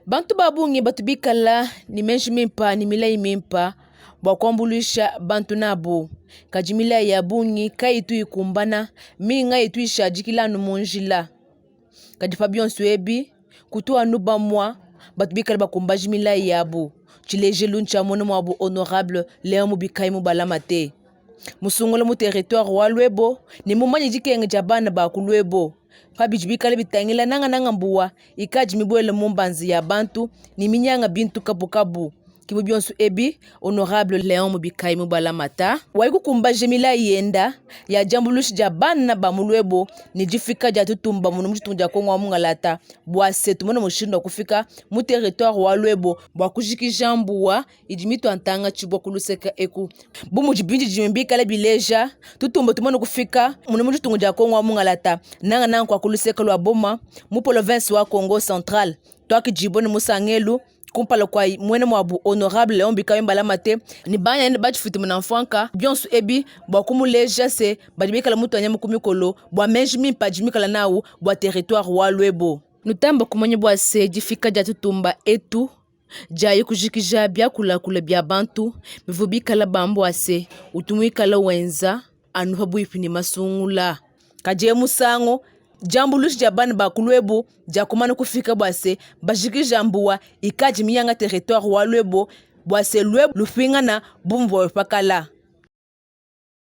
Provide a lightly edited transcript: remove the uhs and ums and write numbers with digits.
Bantu ba bungi batu bikala ne meji mimpe ne milayi mimpe bua kuambuluisha bantu nabu. Kadi milayi ya bungi kayitu ikumbana, minga itu ishadikila anu mu njila. Kadi pa bionso ebi, kutu anu bamue batu bikale bakumbaje milayi yabu. Tshilejilu ntshia muena muabu Honorable Leon Mubikayi Mubalamate, musungula mu territoire wa Luebo ne mumanye dikenga dia bana ba ku Luebo pa bidi bikale bitangila nangananga mbuwa ikadi mibuele mu mbanza ya bantu ne minyanga bintu kabukabu. Ke mu bionso ebi, Honorable Leon Mubikayi Mubalamata wayi kukumbaja milayi yenda ya diambuluisha dia bana ba mu Luebo ne difika dia tutumba munu mu ditunga dia Kongo wa mungalata bua se tumone mushindu wa kufika mu territoire wa Luebo bua kujikija mbuwa idi mitua ntanga tshibua ku luseke eku. Bu mudi bindidimbi bikale bileja, tutumba tumane kufika munu mu ditunga dia Kongo wa mungalata nangananga kua ku luseke lua Boma mu polovense wa Kongo central tuakidibue ne musangelu. Kumpala kua muena muabu Honorable Leon Bikayi Mbalamate ne bana batshifute munamfuanka, bionso ebi bua kumuleja se badi bikala mutua nyama ku mikolo bua meji mimpe adi mikala nawu bua territoire wa Luebo. Nutamba kumanya bua se difika dia tutumba etu diayi kujikija biakulakula bia bantu bivua bikala bamba se utu muikala wenza anu pabuipi ne masungula. Kadi eu musangu, diambuluisha dia bana ba ku Luebo diakumana kufika bua se bajikija mbuwa ikadi minyanga territoire wa Luebo bua se Luebo lupingana bu muvuawu pa kala.